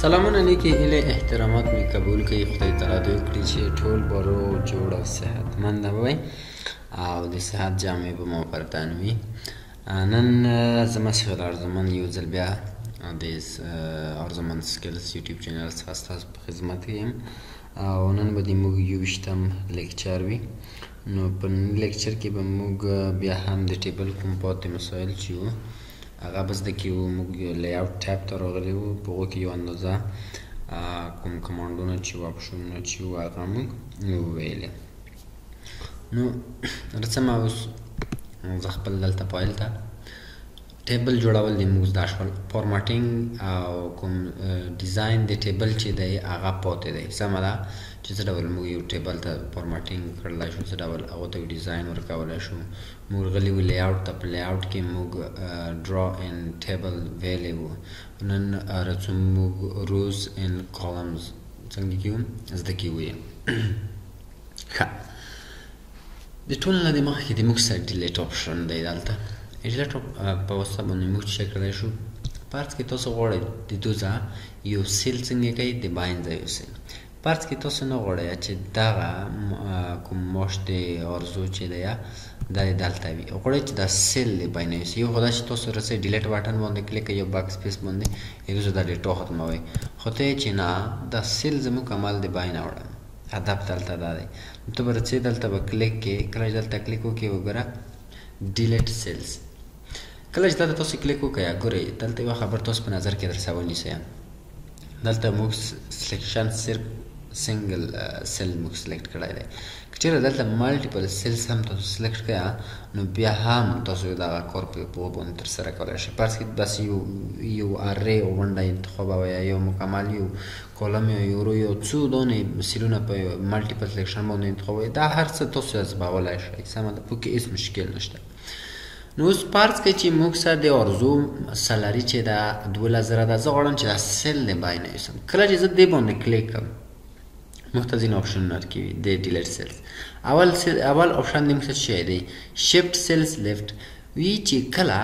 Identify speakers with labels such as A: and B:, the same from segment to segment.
A: سلامونه نیکې هیلې احترامات مې قبول کړئ. خدای تعالی دې وکړي چې ټول برو جوړ او صحتمند وئ او د صحت جامې به مو پر تن وي. نن زما سهیل ارزمند یو ځل بیا د ارزمند Skills YouTube channel څخه ستاسو په خدمت کې یم او نن به د موږ 21 lecture وي. نو په نن lecture کې به موږ بیا هم د table کوم پاتې مسایل چې وو هغه به زده کړو. موږ layout tab ته راغلي وو، په هغو کې یو اندازه کوم command ونه چې وو، option ونه چې وو هغه موږ وویلې. نو رڅمه اوس زه خپل دلته فایل ته table جوړول د موږ زده شول. formatting او کوم design د table چې دی هغه پاتې دی. سمه ده چې څه ډول موږ یو table ته formatting کړلی شو، څه ډول هغو ته یو design ورکولی شو. موږ غلي وو layout ته، په layout کې موږ draw in table ویلی وو. نن راځو موږ rows and columns څنګه کیو زده کیو یې. ښه، د ټولو نه د مخکې د موږ سره delete option دی. دلته delete په واسطه باندې موږ څه کړلی شو. فرض کې تاسو غواړئ د دوزه یو cell څنګه کوي د باینځه یو cell. فرض کې تاسو نه غواړئ چې دغه کوم معاش د ارزو چې دی دا دلته وي، غواړئ چې دا cell د باینه یوسي. یو خو دا چې تاسو رسئ delete button باندې کلیک کوئ یو backspace باندې یو دوزه دا data ختموئ، خو ته چې نه دا cell زموږ عمل د باینه وړم. هدف دلته دا دی. نو ته به رسې دلته به کلیک کې، کله چې دلته کلیک وکړې وګوره delete cells. کله چې دلته تاسو کلیک وکړئ ګورئ دلته یوه خبر تاسو په نظر کې درسره ونیسئ. دلته موږ selection صرف single cell موږ select کړی دی. که چېرې دلته multiple cells هم تاسو select کړئ نو بیا هم تاسو دغه کار په پوهه باندې ترسره کولی شئ. فرض کړئ بس یو array غونډه انتخابوئ یا یو مکمل یو column یا یو row یو څو دانې cell ونه په multiple selection باندې انتخابوئ، دا هر څه تاسو ازمولی شئ. سمه ده، پکې هېڅ مشکل نشته. نو اوس فرض کړئ چې موږ سره د ارزو salary چې ده 12,000 ده، زه غواړم چې دا cell د باینه یوسم. کله چې زه دې باندې کلیک کوم موږ ته ځینې option ونه ورکوي د delete cells. اول option د موږ څه شی دی؟ shift cells left وی چې کله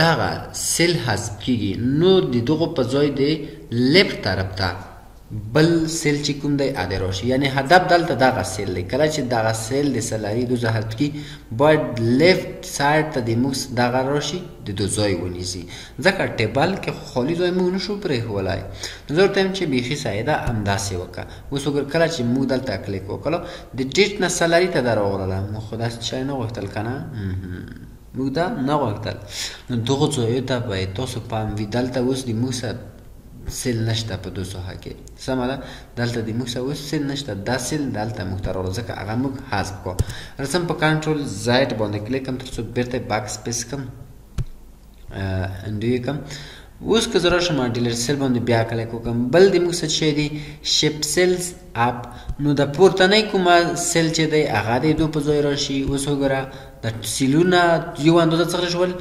A: دغه cell حذف کېږي نو د دغو په ځای د left طرف ته بل cell چې کوم دی هغه راشي. یعنې هدف دلته دغه cell دی. کله چې دغه cell د salary دوزه حذف کړي باید left side ته د موږ دغه راشي د دو ځای ونیسي، ځکه table کې خو خالي ځای موږ نشو پرېښولی. نو زه ورته وایم چې بیخي صحیح ده، همداسې وکړه. اوس وګوره کله چې موږ دلته کلیک وکړو د date نه salary ته دا راغله، موږ خو داسې شی نه غوښتل که نه، موږ دا نه غوښتل. نو دغو ځایو ته باید تاسو پام وي. دلته اوس د موږ سره cell نشته په دو ساحه کې. سمه ده، دلته د موږ سره اوس cell نشته، دا cell دلته موږ ته راغله ځکه هغه موږ حذف کړو. رسم په control Z باندې کلیک کوم تر څو بېرته backspace کړم، undo یې کړم. اوس که زه راشم delete cell باندې بیا کلیک وکړم، بل د موږ څه شی دی؟ shift cells up. نو د پورتنۍ کومه cell چې دی هغه د دو په ځای راشي. اوس وګوره د cell ونه یو اندازه څه شول،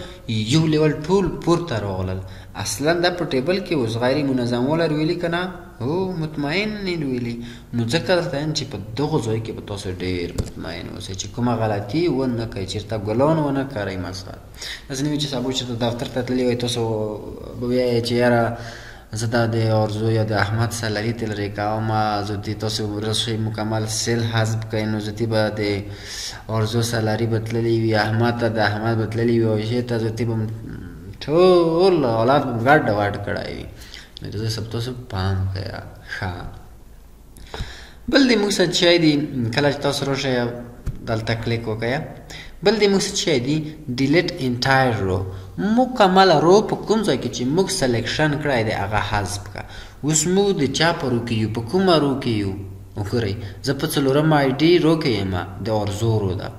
A: یو level ټول پورته راغلل. اصلا دا په table کې اوس غیر منظم ولر ویلي که نه؟ هو مطمئن نه ویلي. نو ځکه درته وایم چې په دغو ځای کې به تاسو ډېر مطمئن اوسئ چې کومه غلطي ونه کړئ، چېرته ګلان ونه کرئ. مثلا داسې نه وي چې سبا چېرته دفتر ته تللي وئ تاسو به وایئ چې یاره زه دا د ارزو یا د احمد salary ته لرې کوم، زه دې تاسو راشئ مکمل cell حذف کړئ، نو زه دې به د ارزو salary به تللي وي، احمد ته د احمد به تللي وي، او عایشې ته زه دې به ټول حالات به ګډ وډ کړی وي. نو د سب تاسو پام کوئ. ښه، بل د موږ سره چی دی کله چې تاسو راشئ دلته کلیک وکړئ، بل د موږ سره چی دی delete entire row. مکمله row په کوم ځای کې چې موږ selection کړی دی هغه حذف کړه. اوس موږ د چا په row کې یو، په کومه row کې یو؟ وګورئ زه په څلورم ID row کې یم، د ارزو row ده.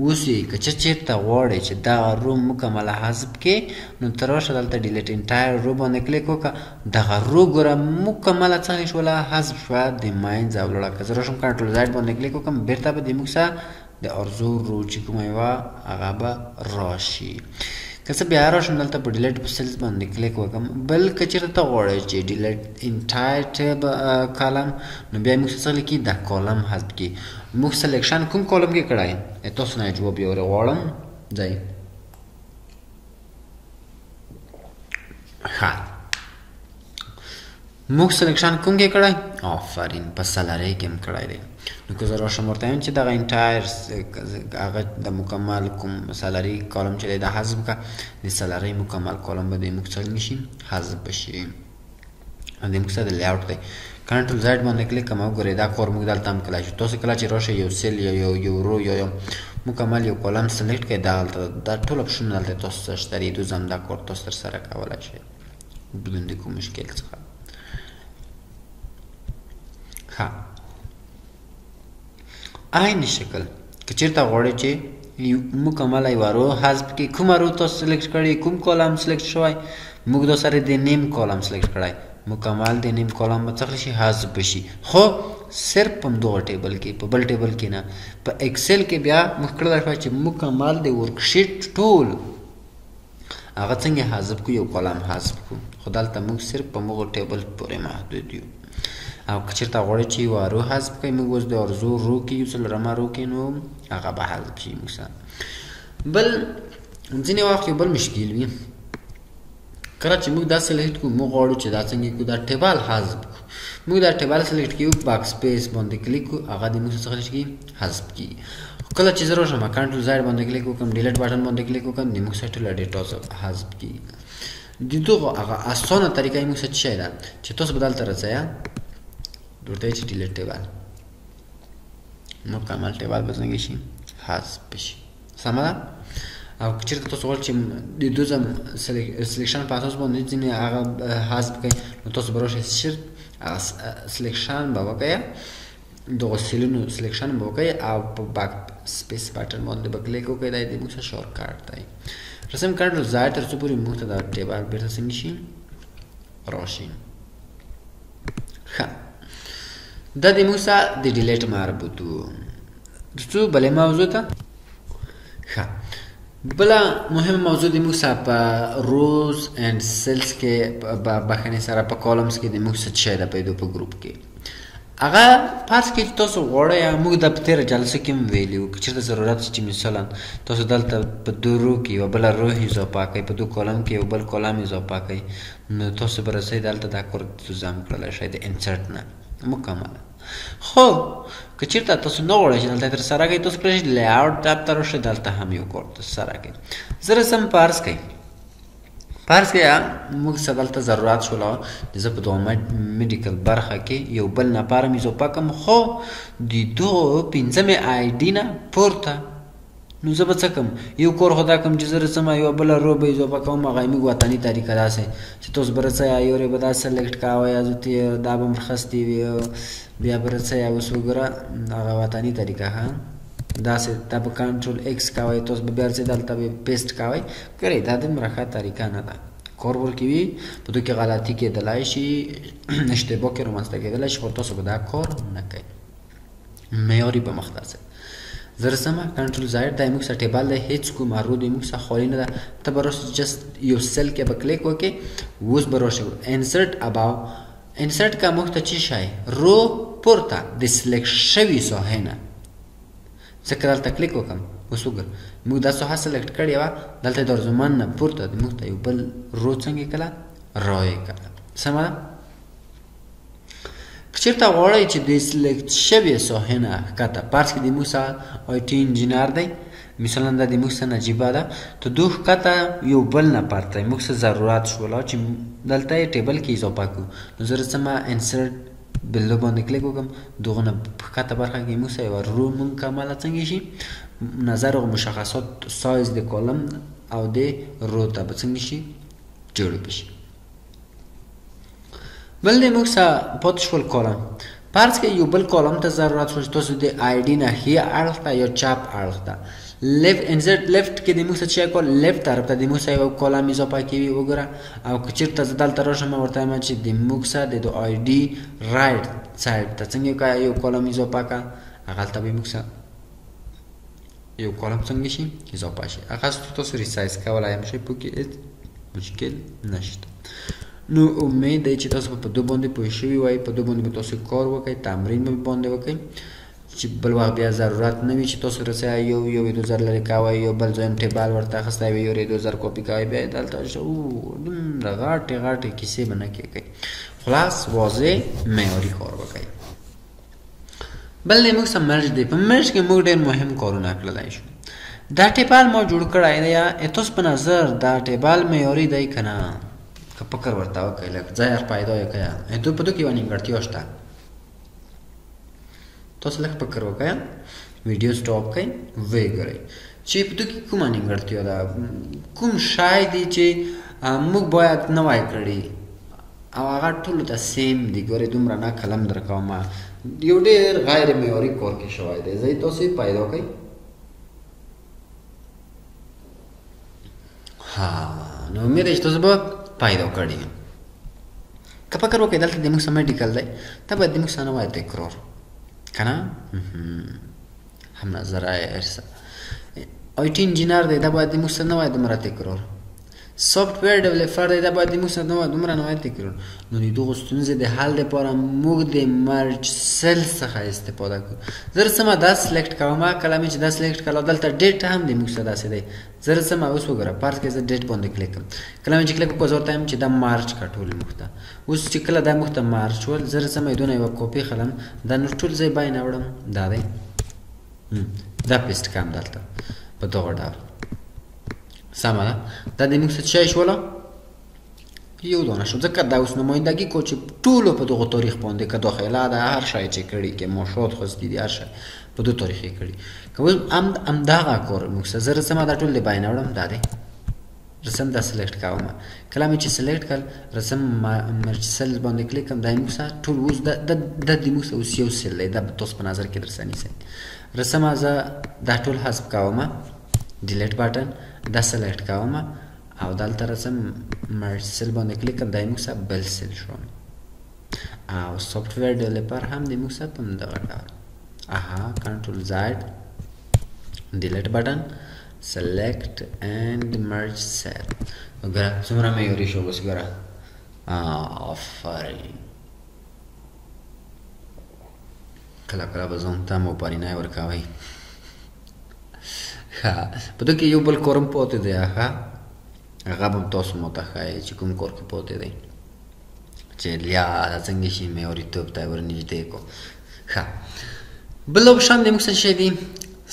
A: اوس یې که چېرته غواړئ چې دغه row مکمله حذف کړې نو ته راشه دلته delete entire row باندې کلیک وکړه. دغه row ګوره مکمله څنګه شوله، حذف شوه د منځه ولاړه. که زه راشم control Z باندې کلیک وکړم بېرته به د موږ سره د ارزو row چې کومه وه هغه به راشي. که زه بیا راشم دلته په delete په cells باندې کلیک وکړم، بل که چېرته ته غواړې چې delete entire tab column، نو بیا موږ څه لیکي دا column حذف کړي. موږ selection کوم column کې کړی؟ تاسو نه جواب یې غواړم ځای. ښه، موږ selection کوم کې کړی؟ آفرین، په salary کې هم کړی دی. نو که زه راشم ورته وایم چې دغه entire هغه د مکمل کوم salary column چې دی دا حذف کړه، د salary مکمل column به د موږ څنګه شي؟ حذف به شي. د موږ سره د layout دی. control Z باندې کلیک کوم، وګورئ دا کار موږ دلته هم کړلی شو. تاسو کله چې راشئ یو cell یا یو row یا یو مکمل یو column select کړئ، دلته دا ټول option دلته تاسو سره شته دی. دوز هم دا کار تاسو ترسره کولی شئ بدون د کوم مشکل څخه. ښه، عین شکل که چېرته غواړئ چې مکمله یوه row حذف کړئ، کومه row تاسو select کړې، کوم column select شوی، موږ دا سره د name column select کړی، مکمل د name column به څه شي؟ حذف به شي. خو صرف په همدغه table کې، په بل table کې نه. په Excel کې بیا موږ کړلی شوی چې مکمل د worksheet ټول هغه څنګه حذف کړو، یو column حذف کړو. خو دلته موږ صرف په همغه table پورې محدود یو. او که چېرته غواړئ چې یوه row حذف کړئ، موږ اوس د ارزو row کې یو، څلورمه row کې، نو هغه به حذف شي موږ سره. بل ځینې وخت یو بل مشکل وي، کله چې موږ دا select کړو، موږ غواړو چې دا څنګه کړو، دا table حذف کړو. موږ دا table select کړو، backspace باندې کلیک کړو، هغه د موږ څخه کېږي حذف کېږي. کله چې زه راشم control Z باندې کلیک وکړم، delete button باندې کلیک وکړم، د موږ سره ټوله data حذف کېږي. د دغو هغه اسانه طریقه یې موږ سره څه ده چې تاسو به دلته راځئ، ورته چې delete table، مکمل table به څنګه شي؟ حذف شي. سمه ده؟ او که چېرته تاسو غواړئ چې د دوه selection په اساس باندې ځینې هغه حذف کړئ، نو تاسو به راشئ صرف هغه selection به وکړئ، دغو cell ونو selection به وکړئ او په backspace button باندې به کلیک وکړئ. دا د موږ سره shortcut دی. رسم control Z تر څو پورې موږ ته دا table بېرته څنګه شي؟ راشي. ښه، دا د موږ سره د delete مربوط وو. څو بلې موضوع ته. ښه، بله مهمه موضوع د موږ سره په rows and cells کې، بخښنې سره په columns کې د موږ څه شی ده پیدا په group کې. هغه فرض کړئ چې تاسو غواړئ، موږ دا په تېره جلسه کې هم ویلي وو، که چېرته ضرورت شي چې مثلا تاسو دلته په دوه row کې یوه بله row اضافه کړئ، په دوه column کې یو بل column اضافه کړئ، نو تاسو به رسئ دلته دا کار ضم کړلی شئ د insert نه مکمله. خو که چېرته تاسو نه غواړئ چې دلته ترسره کړئ، تاسو کړی شئ layout tab ته راشئ، دلته هم یو کار ترسره کړئ. زه رسم فرض کړئ، فرض کړئ موږ څه دلته ضرورت شوله چې زه په دغه medical برخه کې یو بل نفر هم اضافه کړم، خو د دغو پنځمې ID نه پورته، نو زه به څه کوم؟ یو کور خو دا کوم چې زه رسم یوه بله row به اضافه کوم، هغه موږ وطني طریقه داسې چې تاسو به رڅئ یو به دا select کوئ، دا به مرخستې وي، بیا به رڅئ اوس وګوره هغه وطني طریقه، ښه داسې دا به control X کوئ، تاسو به بیا رڅئ دلته به paste کوئ. ګورئ دا دومره ښه طریقه نه ده، کار ورکې وي، په دوی کې غلطي کېدلی شي، اشتباه کې رامنځته کېدلی شي، خو تاسو به دا کار نه کوئ، معیاري به مخ ته ځئ. زه رسمه control Z دی موږ سره table دی، هیڅ کومه row د موږ سره خالي نه ده. ته به راشې just یو cell کې به کلیک وکړې، اوس به راشې insert above، insert که موږ ته چی شی row پورته د select شوي ساحې نه، زه که دلته کلیک وکړم اوس وګوره موږ دا ساحه select کړې وه، دلته د ارزومن نه پورته موږ ته یو بل row څنګه کړه رایې کړه. سمه ده؟ که چېرته غواړئ چې د select شوې ساحې نه ښکته، فرض کړئ د موږ سره IT engineer دی، مثلا دا د موږ سره نجیبه ده، ته دو ښکته یو بل نفر ته موږ څه ضرورت شوله چې دلته یې table کې اضافه کړو، نو زه رسمه insert below باندې کلیک وکړم، دغه نه ښکته برخه کې موږ سره یوه row مکمله څنګه شي نظر او مشخصات سایز د column او د row ته به څنګه شي جوړ به شي. بل د موږ سره پاتې شول column. فرض کړئ یو بل column ته ضرورت شو چې تاسو د ID نه ښي اړخ ته یا چپ اړخ ته left insert left کې د موږ څه شی کول، left طرف ته د موږ سره یو column اضافه کوي وګوره. او که چېرته زه دلته راشم ورته وایم چې د موږ سره د ID right side ته څنګه یو column اضافه کړه، هغلته به موږ سره یو column څنګه شي اضافه شي. هغه تاسو resize کولی هم شئ، پکې هېڅ مشکل نشته. نو امید دی چې تاسو په دوه باندې پوه شوي وای، په دوه باندې به تاسو کار وکړئ، تمرین به باندې وکړئ چې بل وخت بیا ضرورت نه وي چې تاسو رسئ یو یو دوه زر لرې کوئ، یو بل ځای هم table ورته اخیستی وي، یو دوه زر کاپي کوئ، بیا یې دلته دومره غټې غټې کیسې به نه کېږئ. خلاص واضح معیاري کار وکړئ. بل دی موږ سره merge دی. په merge کې موږ ډېر مهم کارونه کړلی شو. دا table ما جوړ کړی دی، تاسو په نظر دا table معیاري دی که نه؟ که فکر ورته وکړئ، لږ ځای پیدا یې کړئ. په دو کې یوه نیمګړتیا شته، تاسو لږ فکر وکړئ، ویډیو stop کړئ، ویې ګورئ چې په دو کې کومه نیمګړتیا ده، کوم شی دی چې موږ باید نه وای کړي او هغه ټولو ته same دی. ګورئ دومره نه قلم درکوم، یو ډېر غیر معیاري کار کې شوی دی، زه یې تاسو یې پیدا کړئ. ها نو امید دی چې تاسو به پیدا کړي. که فکر وکړئ دلته د موږ سره medical دی، دا باید د موږ سره نه وای تکرار که نه؟ هم نظر ارسه IT engineer دی، دا باید د موږ سره نه وای دومره تکرار. software developer دی، دا باید د موږ سره نه وای دومره نه وای تکرار. نو د دغو ستونزې د حل دپاره موږ د merge cell څخه استفاده کوو. زه رسمه دا select کوم، کله مې چې دا select کړه دلته date هم د موږ سره داسې دی. زه رسمه اوس وګوره، فرض کړئ زه date باندې کلیک کوم، کله مې چې کلیک وکړو زه ورته وایم چې دا merge کړه ټول موږ ته. اوس چې کله دا موږ ته merge شول، زه رسمه یې دونه یوه کاپي خلم، دا نور ټول ځای باین وړم، دا دی دا paste کوم دلته په دغه ډول. سمه ده؟ دا د موږ څه شی شوله؟ یو دانه شو، ځکه دا اوس نمایندګي کو چې ټولو په دغو تاریخ باندې که داخله ده هر شی چې کړي، که معاشات خواستي دي، هر شی په دو تاریخ یې کړي. که اوس همدغه کار موږ سره، زه رسمه دا ټول د باین وړم، دا دی رسم دا select کوم. کله مې چې select کړ رسم merge cell باندې کلیک کوم، دا موږ سره ټول اوس دا د موږ سره اوس یو cell دی، دا به تاسو په نظر کې درسره نیسئ. رسمه زه دا ټول حذف کوم، delete button دا select کوم او دلته رسم merge cell باندې کلیک کوم، دا موږ سره بل cell شو. او software developer هم د موږ سره په همدغه ډول. اها control Z delete button select and merge cell. وګوره څومره معیاري شو اوس، ګوره آفرین. کله کله به ځان ته مبارینه ورکوئ. ښه په دې کې یو بل کار هم پاتې دی، ښه هغه به هم تاسو ماته ښایئ چې کوم کار کې پاتې دی، چې لیا دا څنګه شي معیاریتوب ته ورنږدې کړو. ښه بل option د موږ څه شی دی؟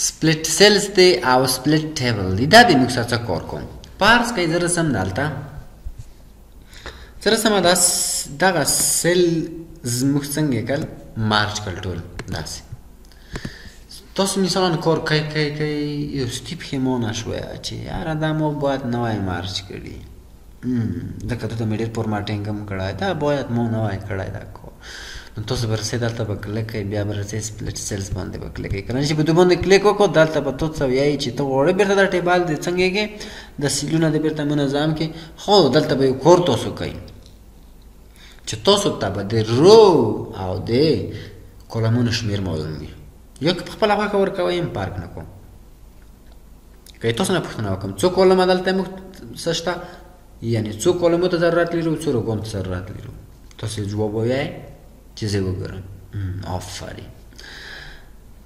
A: split cells دی او split table دی. دا د موږ سره څه کار کوم؟ فرض کړئ زه رسم دلته زه رسم دا دغه cell زموږ څنګه کړل merge کړل ټول داسې. تاسو مثلا کار کوئ کوئ کوئ یو ستي پښېمانه شوی چې یاره دا ما باید نه وای merge کړي، ځکه دلته مې ډېر formatting هم کړی، دا باید ما نه وای کړی دا کار. نو تاسو به رسئ دلته به کلیک کوئ، بیا به رسئ split cells باندې به کلیک کوئ. کله چې په دوی باندې کلیک وکړو دلته به تاسو ویایي چې ته غواړې بېرته دا table دې څنګه کې د cell ونه دې بېرته منظم کړي. خو دلته به یو کار تاسو کوئ چې تاسو ته به د row او د column ونو شمېر معلوم وي. یا که په خپله خوښه ورکوئ هم فرق نه کوم. که تاسو نه پوښتنه وکړم څو column ه دلته موږ څه شته، یعنې څو column و ته ضرورت لرو څو row ګانو ته ضرورت لرو، تاسو ځواب ووایئ چې زه وګورم. آفرین.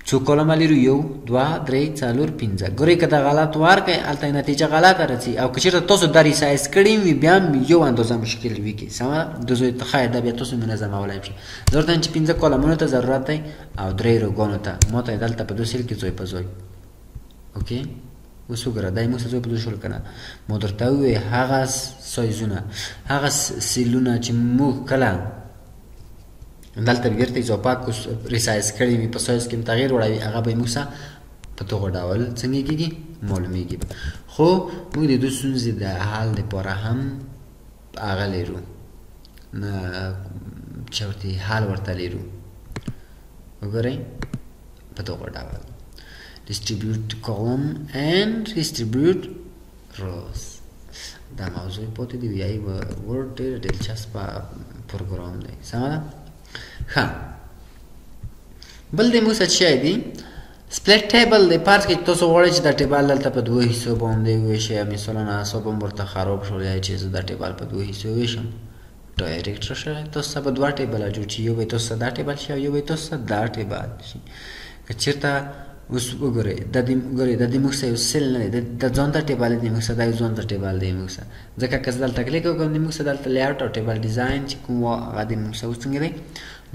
A: څو column ه لرو؟ یو دوه درې څلور پنځه. ګورئ که دا غلط ورکړئ هلته یې نتیجه غلطه راځي، او که چېرته تاسو دا resize کړي وي بیا هم یو اندازه مشکل وي کې. سمه ده؟ د زوی ته خیر ده، بیا تاسو منظمولی هم شئ. ضرورت چې پنځه column ونو ته ضرورت دی او درې row ګانو ته. ما ته یې دلته په دوه cell کې ځای په ځای. okay اوس وګوره دا یې موږ سره ځای په ځای شول که نه؟ ما درته وویل هغه size ونه هغه cell ونه چې موږ کله دلته بیرته اضافه کو resize کړی وي، په سایز کې تغییر وړوي، هغه به موږ سره په دغه ډول څنګه کېږي معلومیږي. خو موږ د دې ستونزې د حل دپاره هم هغه لرو، چې ورته حل ورته لرو. وګورئ په دغه ډول distribute column and distribute rows. دا موضوع پاتې دی، ویایي Word ډېر دلچسپه پروګرام دی. سمه ده؟ ښه بل د موږ څه شی دی؟ split table دی. فرض کړئ تاسو غواړئ چې دا table دلته په دوو حصو باندې وویشئ، مثلا اعصاب هم ورته خراب شول یا چې زه دا table په دوو حصو وویشم، direct راشئ تاسو ته به دوه table ه جوړ شي، یو به تاسو ته دا table شي او یو به تاسو ته دا table شي. که چېرته اوس وګورئ دا د ګورئ دا د موږ سره یو cell نه دی، دا ځان ته table دی، موږ سره دا یو ځان ته table دی موږ سره، ځکه که زه دلته کلیک وکړم د موږ سره دلته layout او table design چې کوم وه هغه د موږ سره اوس څنګه دی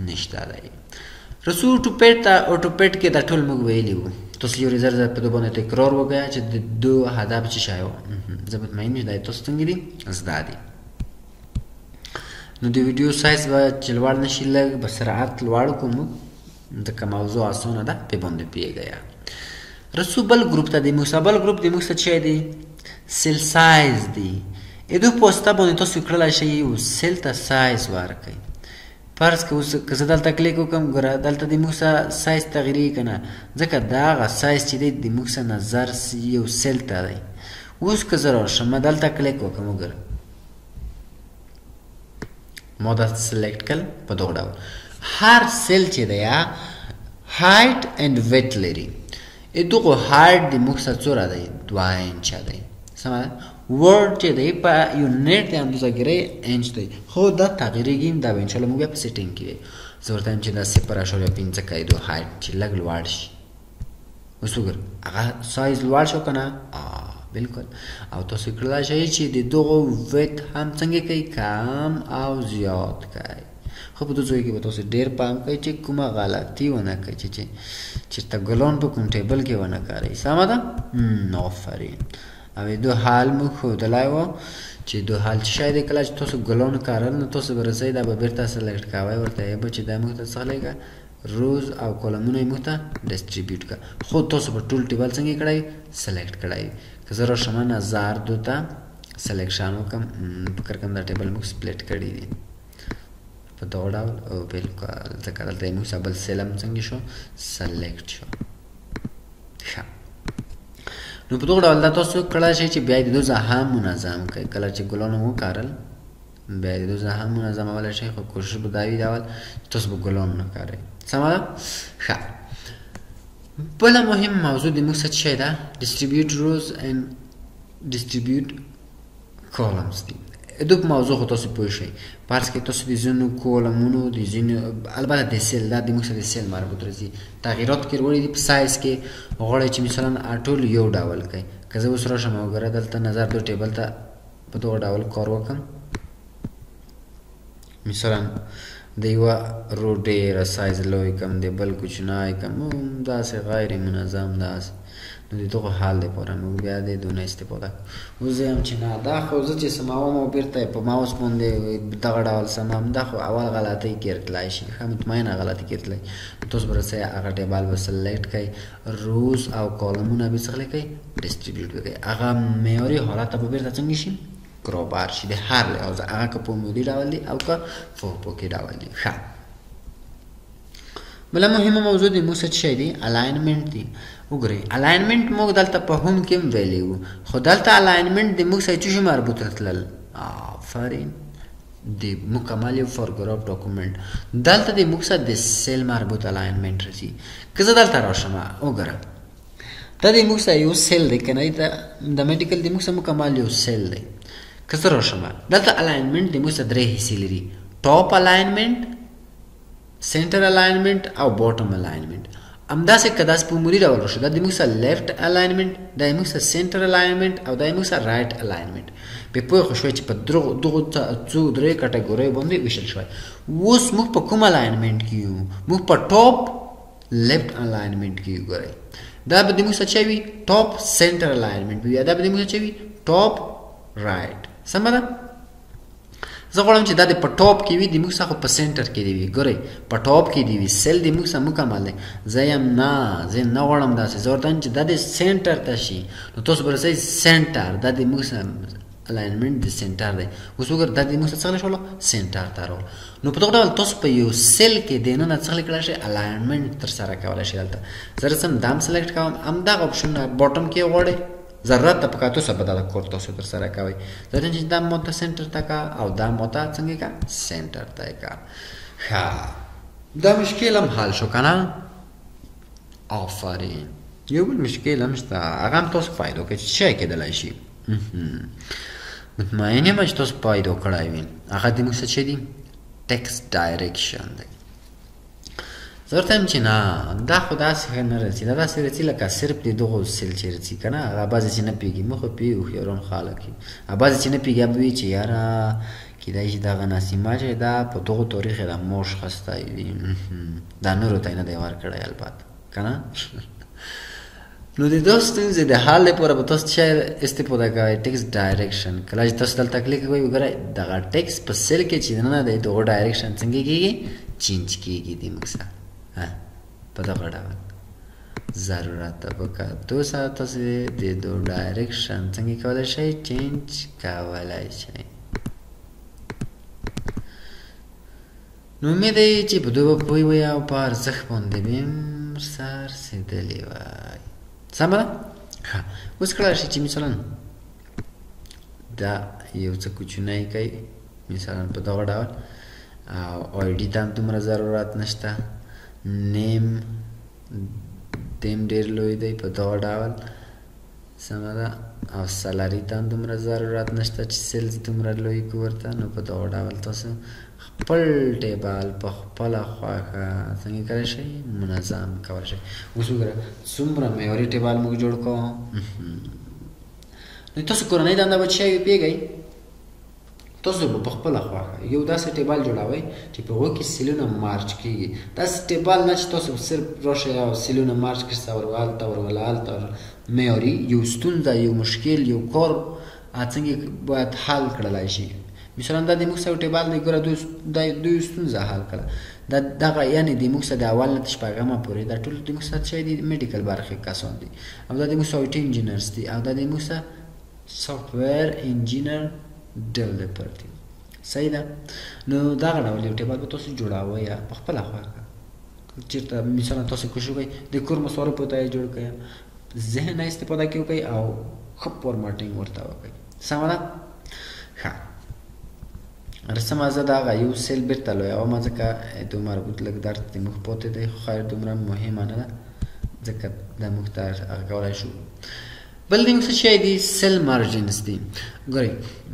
A: نشته دی. رسو AutoFit ته، AutoFit کې دا ټول موږ ویلي وو، تاسو یو زر زر په دو باندې تکرار وکړئ چې د دو هدف څه شی و. زه مطمئن یم چې دا تاسو څنګه دي زده دي. نو د ویډیو سایز به چې لوړ نه شي لږ به سرعت لوړ کړو موږ، ځکه موضوع اسانه ده پې باندې پوهېږئ. رسو بل ګروپ ته، د موږ سره بل ګروپ د موږ سره څه دی؟ cell size دی. دو په واسطه باندې تاسو کړلی شئ یو cell ته سایز ورکړئ. فرض که اوس که زه دلته کلیک وکړم ګوره دلته د موږ سره سایز تغیرېږي که نه، ځکه دا هغه سایز چې دی د موږ سره نظر یو cell ته دی. اوس که زه راشم دلته کلیک وکړم وګوره ما دا select کړل په دغه ډول. هر cell چې دی height and width لري، دغه height د موږ سره څومره دی؟ 2 انچه دی، سمه ده. width چې دی په unit د اندازهګیرۍ انچ دی، خو دا تغیرېږي، دا به انشاءالله موږ بیا په setting کې وي. زه ورته وایم چې دا 0.5 کوي دو height چې لږ لوړ شي. اوس وګوره هغه سایز لوړ شو که نه؟ بالکل. او تاسو کړلی شئ چې د دغو width هم څنګه کوي؟ کم او زیات کوي. خو په دې ځای کې به تاسو ډېر پام کوئ چې کومه غلطي ونه کوئ، چې چېرته ګلان په کوم table کې ونه کاروئ، سمه ده؟ آفرین. او دو حال مو ښودلی و چې دو حال څه شی دی؟ کله چې تاسو ګلان کارل نو تاسو به رسئ دا به بېرته select کوئ، ورته یې به چې دا موږ ته څه لېږه rows او column ونه یې موږ ته distribute کړه. خو تاسو به ټول table څنګه کړئ؟ select کړئ. که زه راشم نظر دو ته selection وکړم، فکر کوم دا table موږ split کړی دی په دغه ډول. او بالکل ځکه دلته یې موږ سره بل cell هم څنګه شو؟ select شو. ښه، نو په دغه ډول دا تاسو کړای شئ چې بیا د دوه ځای هم منظم کړئ. کله چې ګلان وکارل بیا د دوه ځای هم منظمولی شئ، خو کوشش به دا وي دا اول چې تاسو به ګلان نه کاروئ، سمه ده؟ ښه، بله مهم موضوع د موږ سره څه شی ده؟ distribute rows and distribute columns دی. دو په موضوع خو تاسو پوه شئ. فرض کړئ تاسو د ځینو column ونو د ځینو البته د cell، دا د موږ سره د cell مربوط راځي، تغییرات کې وروړي دي په سایز کې، غواړئ چې مثلا ټول یو ډول کړئ. که زه اوس راشم او ګوره دلته نظر دو table ته په دغه ډول کار وکړم، مثلا د یوه row ډېره سایز لوی کړم، د بل کوچنی کړم، داسې غیر منظم داسې، نو د دغو حال دپاره موږ بیا د دونه استفاده کوو. اوس زه یم چې نه دا خو زه چې سموم او بېرته یې په ماوس باندې دغه ډول سموم، دا خو اول غلطۍ کې راتلای شي، ښه مطمئنه غلطي کې راتلای. تاسو به رسئ هغه table به select کړئ، rows او column ونه به څه کړئ؟ distribute به کړئ. هغه معیاري حالت ته به بېرته څنګه شي؟ برابر شي د هر لحاظه، هغه که په عمودي ډول دی او که افقي ډول دی. ښه، بله مهمه موضوع د موږ څه شی دی؟ alignment دی. وګورئ alignment موږ دلته په home کې هم ویلی وو، خو دلته alignment د موږ سره څه شي مربوط راتلل؟ آفرین، د مکمل یو paragraph document. دلته د موږ سره د cell مربوط alignment راځي. که زه دلته راشم وګوره دا د موږ سره یو cell دی که نه، د medical د موږ سره مکمل یو cell دی. که زه راشم دلته alignment د موږ سره درې حصې لري، top alignment، center alignment او bottom alignment. همداسې که داسې په عمودي ډول راشو دا د موږ سره left alignment، دا د موږ سره center alignment او دا د موږ سره right alignment. په پوه خو شوی چې په دغو څو درې کټګوریو باندې ویشل شوی. اوس موږ په کوم alignment کې یو؟ موږ په top left alignment کې یو. ګورئ دا به د موږ سره څه وي؟ top center alignment وي، دا به د موږ سره څه وي؟ top right، سمه ده؟ زه غواړم چې دا د په top کې وي، د موږ سره خو په center کې دی وي. ګورئ په top کې دی وي، cell د موږ سره مکمل دی. زه یم نه، زه نه غواړم داسې، زه ورته وایم چې دا د center ته شي. نو تاسو به رسئ center، دا د موږ سره alignment د center دی. اوس وګوره دا د موږ سره څنګه شولو؟ center ته راغلو. نو په دغه ډول تاسو په یو cell کې دننه څنګه کړای شئ؟ alignment ترسره کولی شئ. دلته زه رسم دام select کوم، همدغه option bottom کې غواړئ ضرورت ته په کتو سره به دا کور تاسو ترسره کوئ. ځکه چې دا مو ته center ته کا او دا مو ته څنګه کا؟ center ته کا. ښه، دا مشکل هم حل شو که نه؟ آفرین. یو بل مشکل هم شته، هغه هم تاسو پیدا کړئ چې څه شی کېدلی شي. مطمئن یم چې تاسو پیدا کړی وي. هغه د موږ څه شی دی؟ text direction دی. زه ورته وایم چې نه، دا خو داسې ښه نه رسي، دا داسې رسي لکه صرف د دغو cell چې رسي که نه. هغه بعضې چې نه پوهېږي، موږ خو پوهېږو، هوښیاران خلک یو. هغه بعضې چې نه پوهېږي، هغه به وایي چې یاره کېدای شي دغه نسیمه چې دا په دغو تاریخ یې دا معاش خستی وي، دا نورو ته یې نه دی ورکړی البته که نه. نو د دغو ستونزې د حل لپاره به تاسو څه استفاده کوئ؟ text direction. کله چې تاسو دلته کلیک کوئ، وګورئ دغه text په cell کې چې دننه دی، دغه direction څنګه کېږي؟ change کېږي د موږ سره په دغه ډول. ضرورت ته په کتو سره تاسو د دو direction څنګه کولی شئ؟ change کولی شئ. نو امید دی چې په دوی به پوه وئ او په ارزښت باندې به هم سر رسېدلي وای. سمه ده؟ ښه، اوس کړای شي چې مثلا دا یو څه کوچنی کوي، مثلا په دغه ډول، او ID ته هم دومره ضرورت نشته، name دیم ډېر لوی دی په دغه ډول. سمه ده؟ او salary ته هم دومره ضرورت نشته چې cells دومره لوی کړو ورته. نو په دغه ډول تاسو خپل table په خپله خوښه څنګه کولی شئ؟ منظم کولی شئ. اوس وګوره څومره معیاري table موږ جوړ کړو. نو تاسو کورنۍ دنده به څه وي پوهېږئ؟ تاسو به په خپله خوښه یو داسې table جوړوئ چې په هغو کې cell ونه merge کېږي. داسې table نه چې تاسو صرف راشئ او cell ونه merge کړئ، ورته ورغله هلته معیاري یو ستونزه، یو مشکل، یو کار څنګه باید حل کړلی شي. مثلا دا د موږ سره table دی، ګوره دوی ستونزه حل کړه. دا دغه یعنې د موږ سره د اول نه تر شپږمه پورې دا ټول د موږ سره څه دي؟ medical برخې کسان دي، او دا د موږ سره IT engineers دي، او دا د موږ سره software engineer developer دي. صحیح ده؟ نو دغه ډول یو table به تاسو جوړوئ په خپله خوښه. چېرته مثلا تاسو کوشش وکړئ د کور مصارفو ته یې جوړ کړئ، ذهن نه استفاده کې وکړئ او ښه formatting ورته وکړئ. سمه ده؟ ښه، رسمه زه دغه یو cell بیرته لویوم، ځکه دو مربوط لږ درد د موږ پاتې دی، خو خیر دومره مهمه نه ده، ځکه دا موږ ته هغه کولی شو. بل د موږ څه شی دي؟ cell margins دي. ګورئ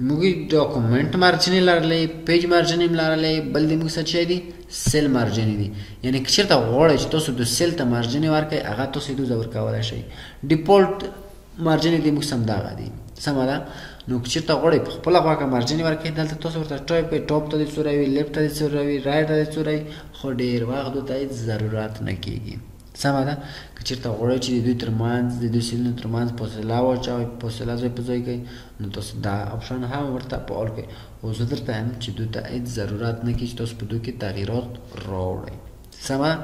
A: موږ document margin یې لرلی، page margin یې هم لرلی، بل د موږ څه شی دي؟ cell margin دي. یعنې که چېرته غواړئ چې تاسو د cell ته margin ورکړئ، هغه تاسو یې دوزه ورکولی شئ. default margin د موږ سم دغه دي. سمه ده؟ نو که چېرته غواړئ په خپله خوښه margin ورکړئ، دلته تاسو ورته ټایپ کړئ، top ته دې څومره وي، left ته دې څومره وي، right ته دې څومره وي، خو ډېر وخت ورته هېڅ ضرورت نه کېږي. سمه ده؟ که چېرته غواړئ چې د دوی ترمنځ، د دوی cell ونو ترمنځ فاصله واچوئ، فاصله ځای په ځای کړئ، نو تاسو دا option هم ورته فعال کړئ. خو زه درته وایم چې دوی ته هېڅ ضرورت نه کېږي چې تاسو په دوی کې تغییرات راوړئ. سمه ده؟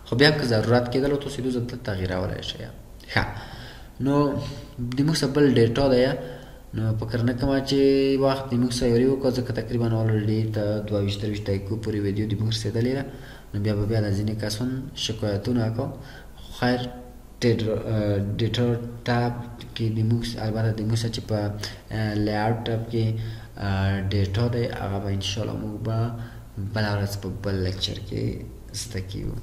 A: خو بیا که ضرورت کېدل، تاسو دوی ته تغییرولی شئ. ښه، نو د موږ سره بل data دی، نو فکر نه کوم چې وخت د موږ سره یاري وکړو، ځکه تقریبا already ته 22 23 دقیقو پورې ویډیو د موږ رسېدلې ده. نو بیا به بیا د ځینې کسان شکایتونه کوو. خو خیر، data tab کې د موږ البته د موږ سره چې په layout tab کې data دی، هغه به انشاءالله موږ به بله ورځ په بل lecture کې زده کیږو.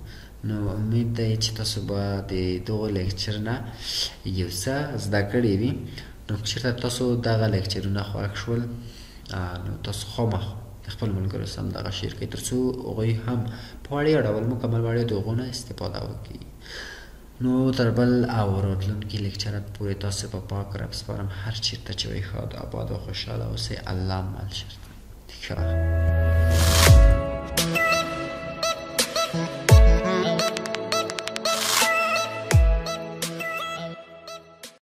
A: نو امید دی چې تاسو به د دغو lecture نه یو څه زده کړي وي. نو که چېرته تاسو دغه lecture ونه خوښ شول، نو تاسو خامخ د خپل ملګرو سره هم دغه share کړئ، تر څو هغوی هم په وړیا ډول مکمل وړیا د هغو نه استفاده وکړي. نو تر بل او راتلونکي lecture پورې تاسو په پاک رب سپارم. هر چېرته چې وئ ښاد، آباد او خوشحاله اوسئ. الله مل شرط. ښه.